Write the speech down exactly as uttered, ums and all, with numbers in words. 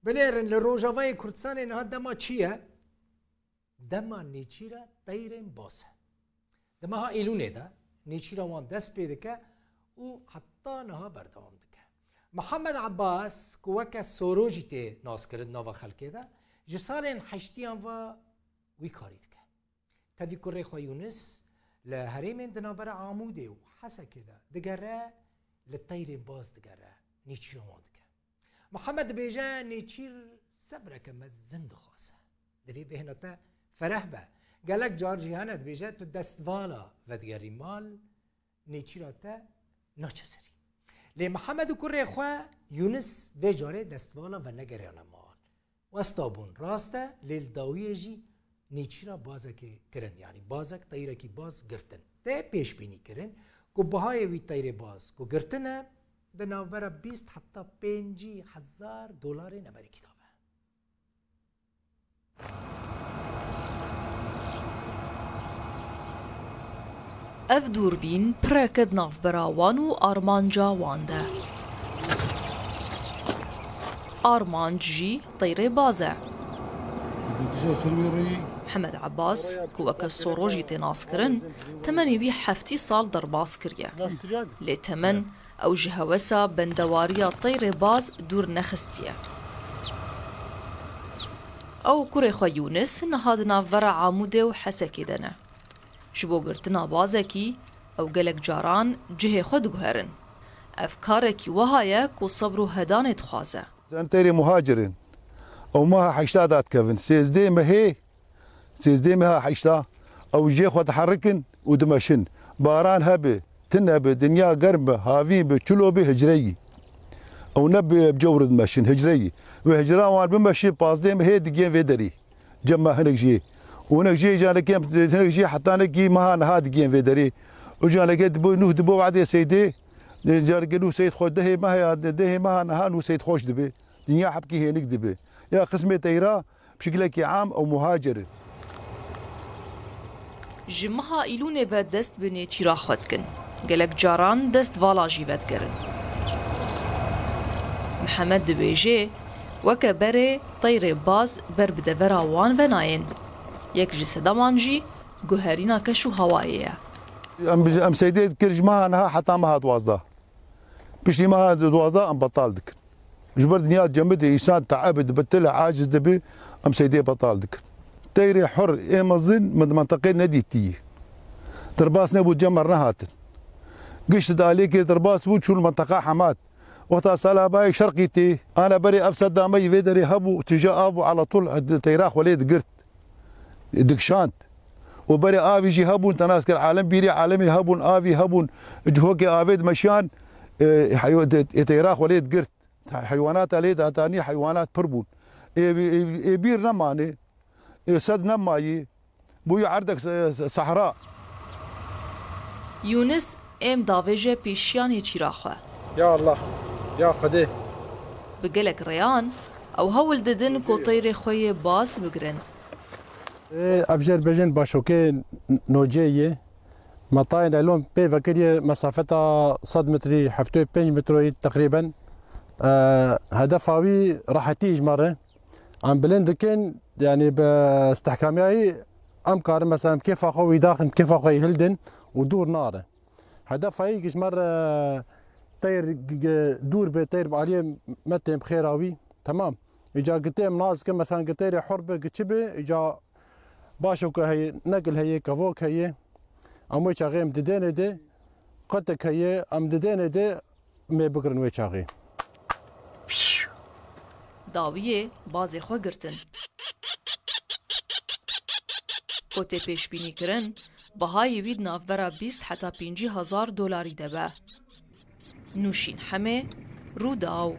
Binêrin li Rojavayê Kurdistanê niha dema çi ye? Dema nêçîra teyrên baz e. Di meha Îlûnê de nêçîra wan dest pê dike û heta niha berdewam dike. Mihemed Ebas, ku weke Sorojî tê naskirin nava xelkê de, ji salên heştiyan ve wî karî dike. Tevî kurê xwe Yûnis li herêmên di navbera Amûdê û Hesekê de digere, li teyrên baz digere, nêçîra wan dike. Mihemed dibêje, nêçîr sebreke mezin dixwaze. Divê bêhna te fereh be. Gelek car jî hene dibêje, tu destvala vedigerî mal, nêçîra te naçe serî. Lê Mihemed û kurê xwe Yûnis vê carê destvala venegeriyane mal. Westa bûn rast e, lê li dawiyê jî nêçîra bazekê kirin, yanî bazek teyrekî baz girtin. Tê pêşbînî kirin ku bihayê wî teyrê baz ku girtine di navbera bîst heta pêncî hezar dolarên Amerîkî de be. Ev dûrbîn pireke di navbera wan û armanca wan de. Armanc jî teyrê baz e. Mihemed Ebas, ku weke Sorojî tê naskirin, temenê wî heftî sal derbas kiriye. Lê temen ew ji hewesa bendewariya teyrê baz dûr nexistiye. Ew û kurê xwe Yûnis niha di navbera Amûdê û Hesekê de ne. Ji bo girtina bazekî, ew gelek caran cihê xwe diguherin. Ev karekî wiha ye ku sebr û hedanê dixwaze. Em teyrê muhacir in. Ew meha heşta dadikevin. Sêzdeh mehê, sêzdeh meha heşta, ew jê xwe diherikin û dimeşin. Baran hebe, tin hebe, dinya germ be, havîn be, çilo be, hicreyî. Ew ne bi cewr dimeşin, hicreyî. Wê hicra wan bimeşin, pazdeh mehê digên vê derî. Cem me hinek jê. Û hinek jê, canekê em, hinek jê hetanekî meha niha digên vê derê. Û canekê dibo, nuh dibo wadê seydê. Canekê nuh seyd xweş dehê meha ya, dehê meha niha nuh seyd xweş dibe. Dinya hepkî hênik dibe. Ya qismê teyra, bi şikilekî am ew muhacir in. Ji meha Îlûnê ve dest bi nêçîra xwe dikin. Gelek caran dest vala jî vedigerin. Mihemed dibêje, weke berê teyrê baz ber bi devera wan ve nayên. Yek ji sedeman jî guherîna keş û hewayê ye. Em, em seydê dikir ji meha niha heta meha duwazdeh. Piştî meha duwazdeh em betal dikin. Ji ber dinya cemidê, însan teeb dibe, tile aciz dibe, em seydê betal dikin. Teyrê hur ê mezin min di menteqê nedîtî. Derbas nebû, cem me nehatin. Gişt di alêkê derbas bû, çûn menteqa Hemat. Wexta sala bayê şerqî tê, ana berê ev sedda me yî vê derê hebû, tije av û alatûl teyra xwe lê digirt, dikişand. Û berê avî jî hebûn, te nas kir, alem bîrî alemê hebûn, avî hebûn, cihokê avê dimeşiyan, e, heywa-, te-, tê-, teyra xwe lê digirt. Heywanata lê dihatanî, heywanat pir bûn. Ê, ê, ê bîr nemane, ê sed nemayî, bûyî erdek se-, se-, sehra. Yûnis êm davêje pêşiya nêçîra xwe. Ya Allah, ya Xwedê. Bi gelek rêyan ew hewl didin ku teyrê xwe yê baz bigirin. Ê, ev jêr bêjin başokê nocê yê. Metayên elon pê vekiriye mesafeta sed metrî, heftê û pênc metroyî teqrîben. E, hedefa wî rehetî ji me re. Em bilind dikin, yanî bi stehkamiyayî em karin mesela em kêfa xwe wî daxin, kêfa xwe yî hildin û dûr nare. Hedefa yî ji me re teyr g-, g-, dûr be, teyr bi aliyê me tên bi xêra wî. Temam. Îca gitê em nas dikin, mesela gitêrê hur be, giçi be, îca başoke heye, nekil heye, kevok heye. Em wê çaxê em didênê de, qutek heye, em didênê de, mê bigirin wê çaxê. Dawiyê bazê xwe girtin. Ku tê pêşbînî kirin, bihayê wî di navbera bîst heta pêncî hezar dolarî de be. Nûşîn Hemê, Rûdaw,